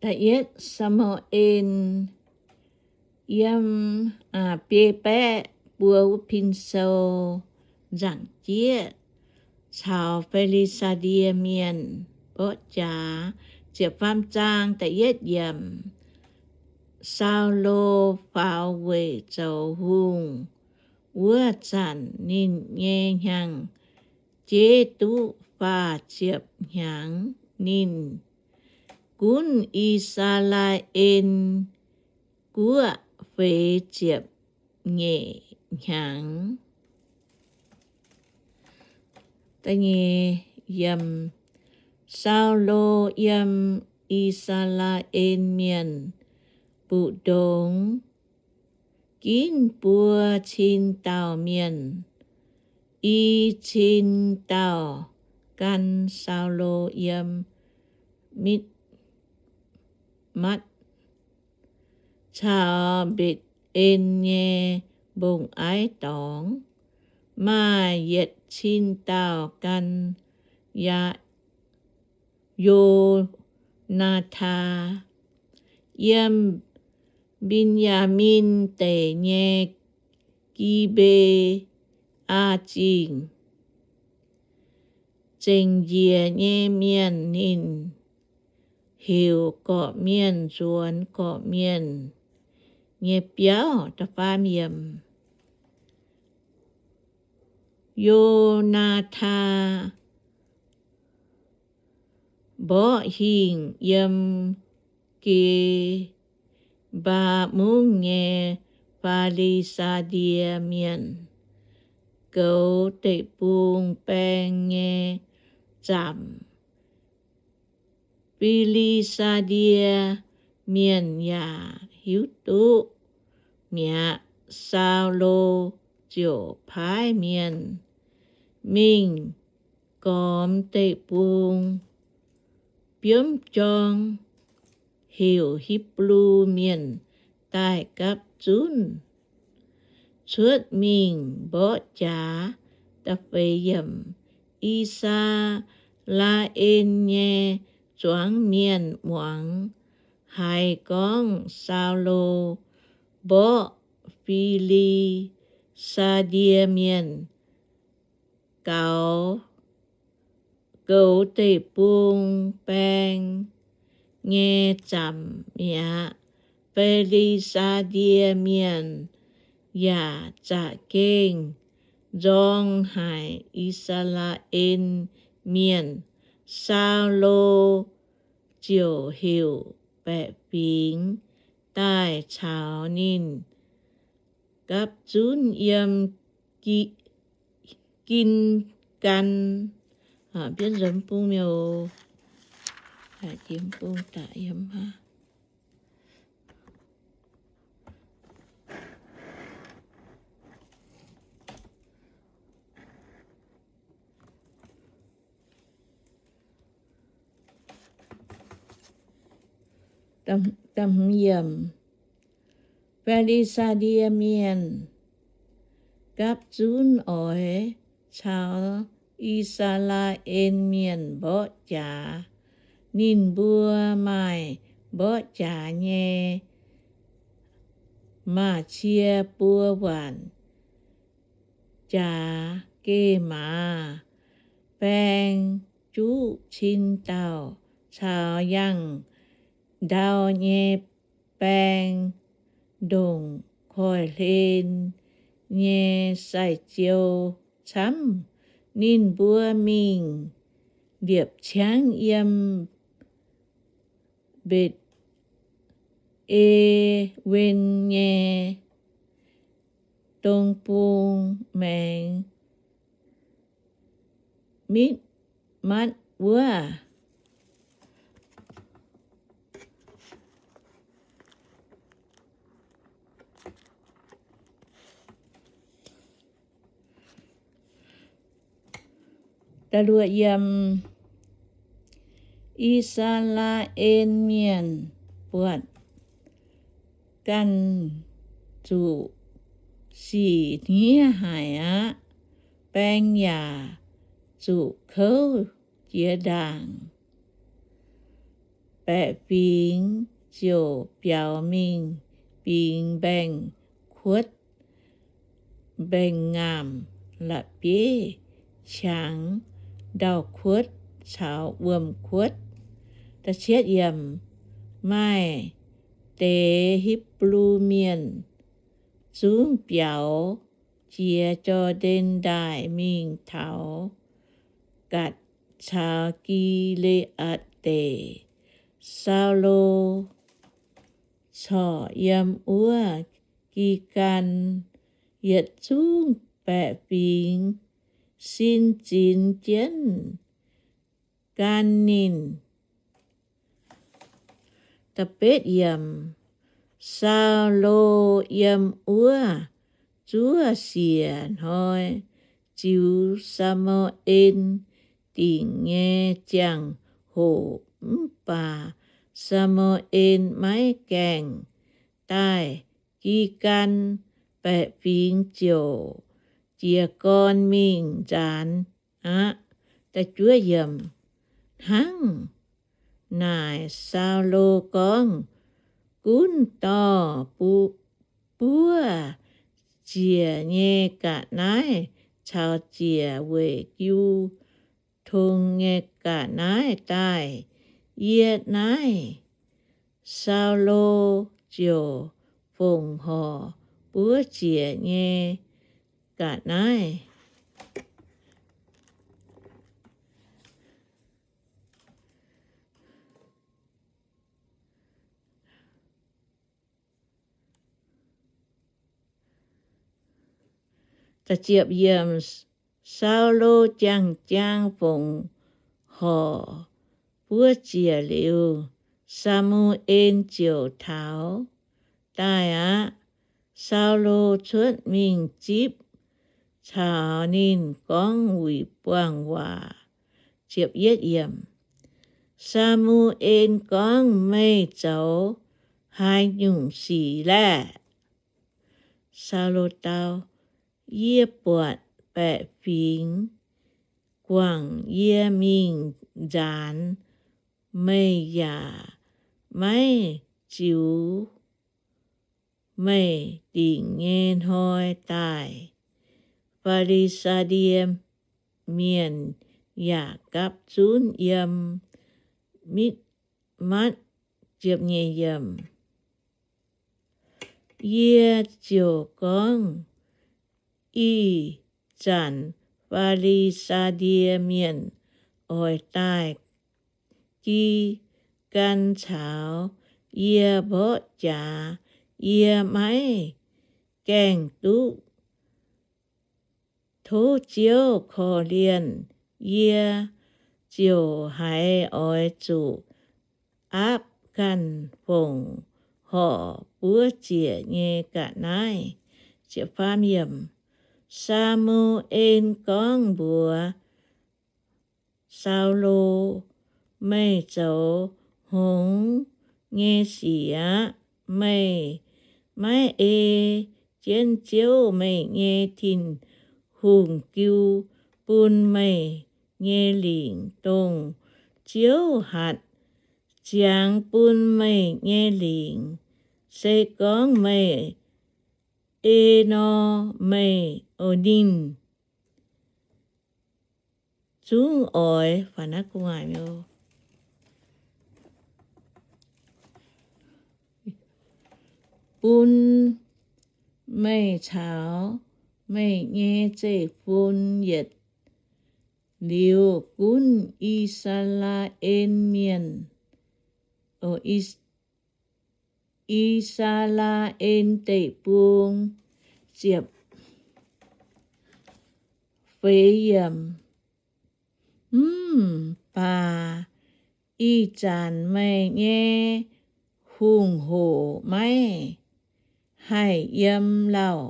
Da'yietv Saa^mu^en, yiem, aa, biei baeqv buo wuov pin sou nzaangc jieqv caux Fi^li^saa^die Mienh mborqv jaax. Ziepc faam zaang da'yietv yiemc. Saulo faaux weic zoux hungh wuov zanc, ninh nyei hnyangx-jeiv duqv faah ziepc hnyangx. Ninh gunv I^saa^laa^en Guoqv feix ziepc nyeic hnyangx. Saulo yiem I^saa^laa^en Mienh mbu'ndongx ginv buo cin dauh mienh. I cin dauh gan Saulo yiem Mikmatv caux Mbetc^en nyei mbong-aiv dorngx. Maaih yietc cin dauh gan Yo^naa^taan yiem Mben^yaa^min Deic nyei Gi^mbe^aa Zingh. Zengc njiec nyei mienh ninh heuc gorqv-mienh nzuonx gorqv-mienh nyei biauv. Yo^naa^taan mborqv hingh yiem Ge^mbaa Mungv nyei Fi^li^saa^die Mienh goux deic-bung baeng nyei zaamc. Fi^li^saa^die Mienh yaac hiuv duqv mi'aqv. Saulo ziouc paaiv mienh mingh gormx deic-bung biomv jorng, heuc Hipv^lu Mienh daaih gapv zunv cuotv mingh mborqv jaax. I^saa^laa^en nyei zuangx mienh muangx haiz gorngv Saulo mborqv Fi^li^saa^die Mienh gaux, goux deic-bung baeng nyei zaamc mi'aqv. Fi^li^saa^die Mienh yaac za'gengh nzorng haic I^saa^laa^en Mienh. Saulo ziouc heuc baeqc fingx daaih caux ninh gapv zunv yiem Gin^gan. Fi^li^saa^die Mienh gapv zunv oix caux I^saa^laa^en Mienh mborqv jaax. Ninh mbuo maaih mborqv jaax nyei maaz-cie buo waanc jaax, geh maaz baeng juqv cin dauh, caux yangh ndau nyei baeng, ndongc koiv-hlen nyei sai-ziou camv. Ninh mbuo mingh liepc ciangv yiem Mbetc^en nyei dong bung maengx Mikmatv wuov. I^saa^laa^en Mienh buatc ganh zuqc sic hniev haic aqv. Baeng yaac zuqc kouv jiex ndaangc. baeqc fingx ziouc biaux mingh bingx mbaengx-kuotv, mbaengx-ngaamc, la'bieiv, qangx, ndau-kuotv caux wuom-kuotv. Maaih deix Hipv^lu Mienh zungv biaux jiex Jor^ndaen Ndaaih mingh taux Gaatc caux Gi^le^aatc Deic. Saulo corc yiem wuov Gi^gan, yietc zungv baeqc fingx sin zinx jienv gan ninh. Saulo yiem wuov zuov siec hnoi ziux Saa^mu^en dingc nyei ziangh hoc, mv baac Saa^mu^en maiv gaengh daaih Gi^gan, baeqc fingx ziouc jiez gorn mingh nzaanx aqv. Hnangv naaic Saulo gorngv, Gunv dorh bu- buov ziec nyei ga'naaiv caux ziec weic jiu tong nyei ga'naaiv daaih yie naaiv. Saulo ziouc fongc horc buov ziec nyei ga'naaiv. Saulo jangx-jangx fongc horc buov ziec liuz, Saa^mu^en ziouc taux daaih aqv. Saulo cuotv mingh zipv caux ninh gorngv wuic buangh waac. Saa^mu^en gorngv, Meih zoux haaix nyungc sic laeh? Saulo dau, Yie buatc baeqc fingx guangc yie mingh nzaanx, meih yaac maiv ziux meih dingc nyei hnoi daaih. Fi^li^saa^die Mienh yaac gapv zunv yiem Mikv^matv. Yie ziouc gorngv, Ih zanc Fi^li^saa^die Mienh oix daaih Gi^gan caux yie mborqv jaax. Yie maiv gaengh duqv tov Ziouv korv-lienh, yie ziouc haiz oix zuqc aapv ganh fongc horc buov ziec nyei ga'naaiv. Saa^mu^en gorngv mbuox Saulo, Meih zoux hngongx nyei sic aqv. Meih maiv ei jienv Ziouv, meih nyei Tin-Hungh, jiu bun meih nyei lingc, dongh Ziouv hatc ziangx bun meih nyei lingc. Se gorngv meih ei nor, meih, o, ninh zungv oix bun meih caux meih nyei zeiv-fun yietc liuz gunv I^saa^laa^en Mienh, I^saa^laa^en Deic-Bung. Mv baac ih zanc meih nyei hungh hoc maiv haih yiem lauh.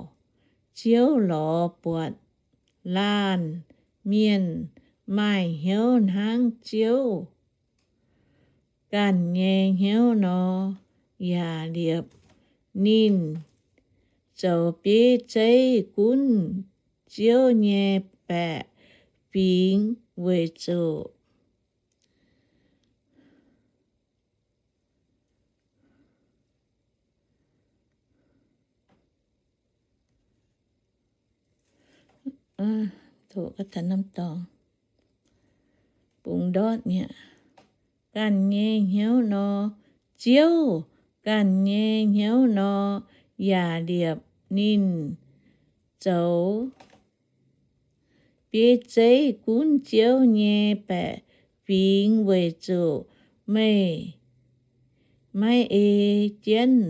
Ziouv lorz buatc laanh mienh maaih hnyouv hnangv Ziouv ganh nyei hnyouv nor, yaac liepc ninh zoux bieiv zeiv gunv Ziouv nyei baeqc fingx, weic zuqc Doqc ga'taux norm dorngx, bungx ndortv mi'aqv. Ganh nyei hnyouv nor, Ziouv, ganh nyei hnyouv nor, yaac liepc ninh zoux. Biei zeiv gunv Ziouv nyei baeqc fingx, weic zuqc meih maiv ei jienv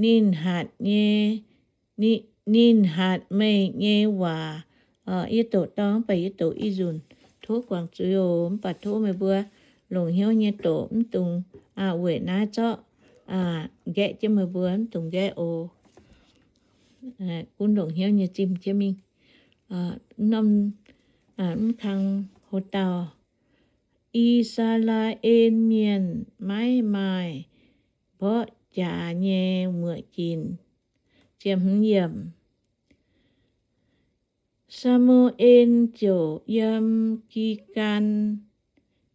ninh hatc nyei, ninh hatc meih nyei waac. Yie doqc dorngx mv baac yie doqc i nzunc. Tov guangc zuiz oc. Mv baac tov meih mbuo longc hnyouv nyei doqc, mv dungx weic naaiv zorqv nqaeqv jienv meih mbuo, mv dungx nqaeqv oc. Gunv longc hnyouv nyei zimh jienv mingh. Norm, mv kang ho dauh, I^saa^laa^en Mienh maiv maaih mborqv jaax nyei muoc ginc. Saa^mu^en ziouc yiem Gin^gaan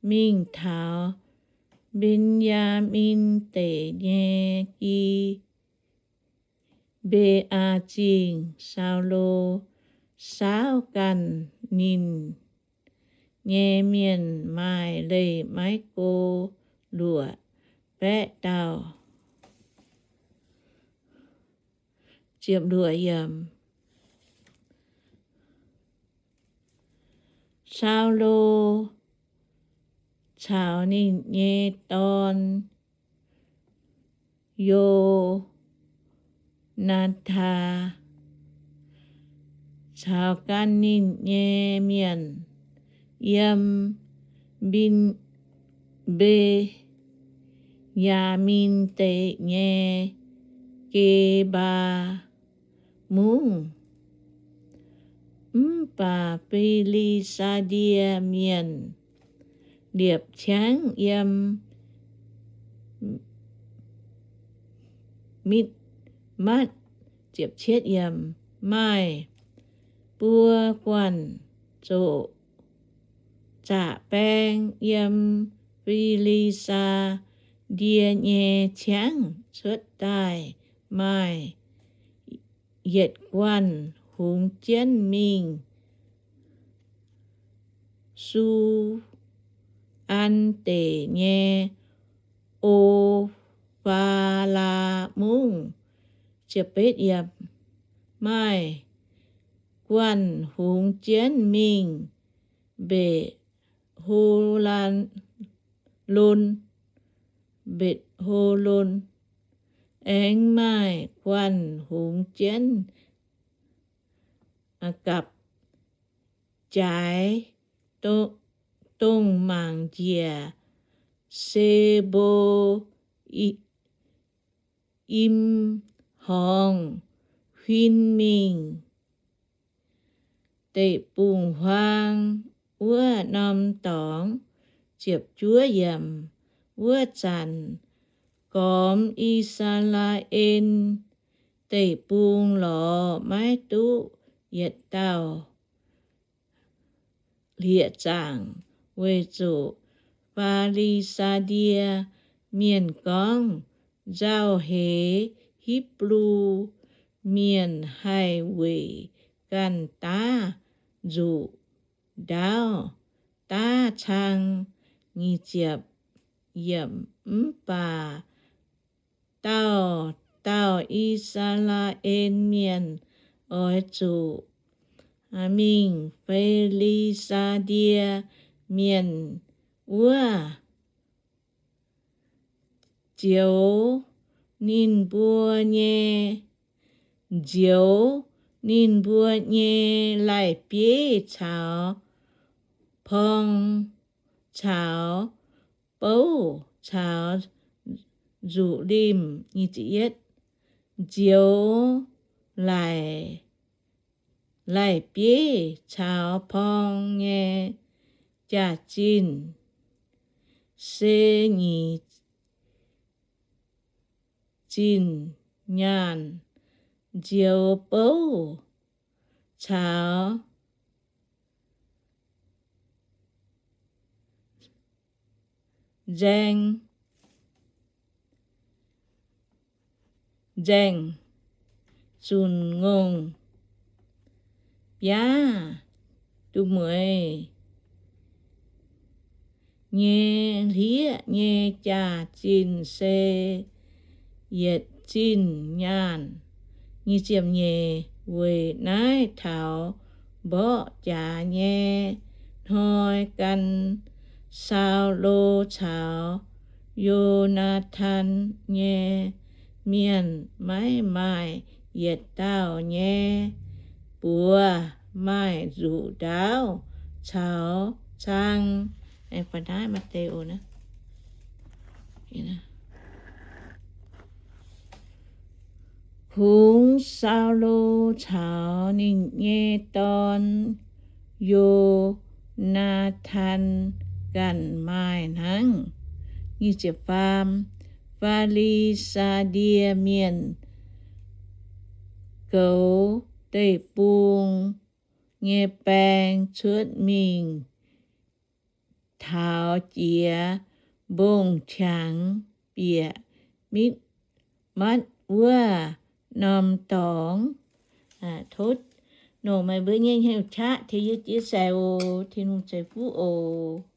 mingh taux Mben^yaa^min Deic nyei Gi^mbe^aa Zingh. Saulo saauv ganh ninh nyei mienh maaih leih maiv go luoqc baeqv dauh. Saulo caux ninh nyei dorn, Yo^naa^taan, caux gan ninh nyei mienh yiem Mbin-, Mbe- Yaa^min Deic nyei Ge^mbaa Mungv. Mv baac Fi^li^saa^die Mienh liepc ciangv yiem Mikv^maatv. Maaih buo guanh zoqc zaqc baeng yiem Fi^li^saa^die nyei ciangv cuotv daaih. Maaih yietc guanh hungx jienv mingh Su^an Deic nyei O^faa^laa Mungv. Maaih guanh hungx jienv mingh Mbetc^ho^lon, Mbetc^ho^lon. Aengx maaih guanh hungx jienv gapv-jaaix, dongh mangc njiec Se^mbo^im Horngz huin mingh deic-bung-huaang wuov norm dorngx. Wuov zanc gormx I^saa^laa^en Deic-Bung lorz maiv duqv yietc dauh hlieqv-zaangc, weic zuqc Fi^li^saa^die Mienh gorngv, Nzauh heix Hipv^lu Mienh haih weic ganh daav nzuqc ndaauv daav cang. Mv baac dauh dauh I^saa^laa^en Mienh oix zuqc mingh Fi^li^saa^die Mienh wuov nzioux ninh mbuo nyei, nzioux ninh mbuo nyei lai-bieiv caux porng caux bouv caux nzuqc limh. Nzioux lai- lai-bieiv caux porng nyei jaax-zinh se nyic zinh nyaanh. Nzioux bouv caux nzaeng, nzaeng zunc ngongh Yaav duqv mueiz nyei hlieqv nyei jaax-zinh se yietc zinh nyaanh. Weic naaiv taux mborqv jaax nyei hnoi gan, Saulo caux Yo^naa^tan nyei mienh maiv maaih yietc dauh nyei buoz maaih nzuqc ndaauv caux cang. Kungx Saulo caux ninh nyei dorn, Yo^naa^tan, ganh maaih hnangv. Fi^li^saa^die Mienh goux deic-bung nyei baeng cuotv mingh taux jiex mbong-qangx bieqc Mikmatv wuov norm dorngx. Tov nongc meih mbuo nyei hnyouv qaqv tengx yie chia sẻ oc. Tin-Hungh ceix fuqv oc.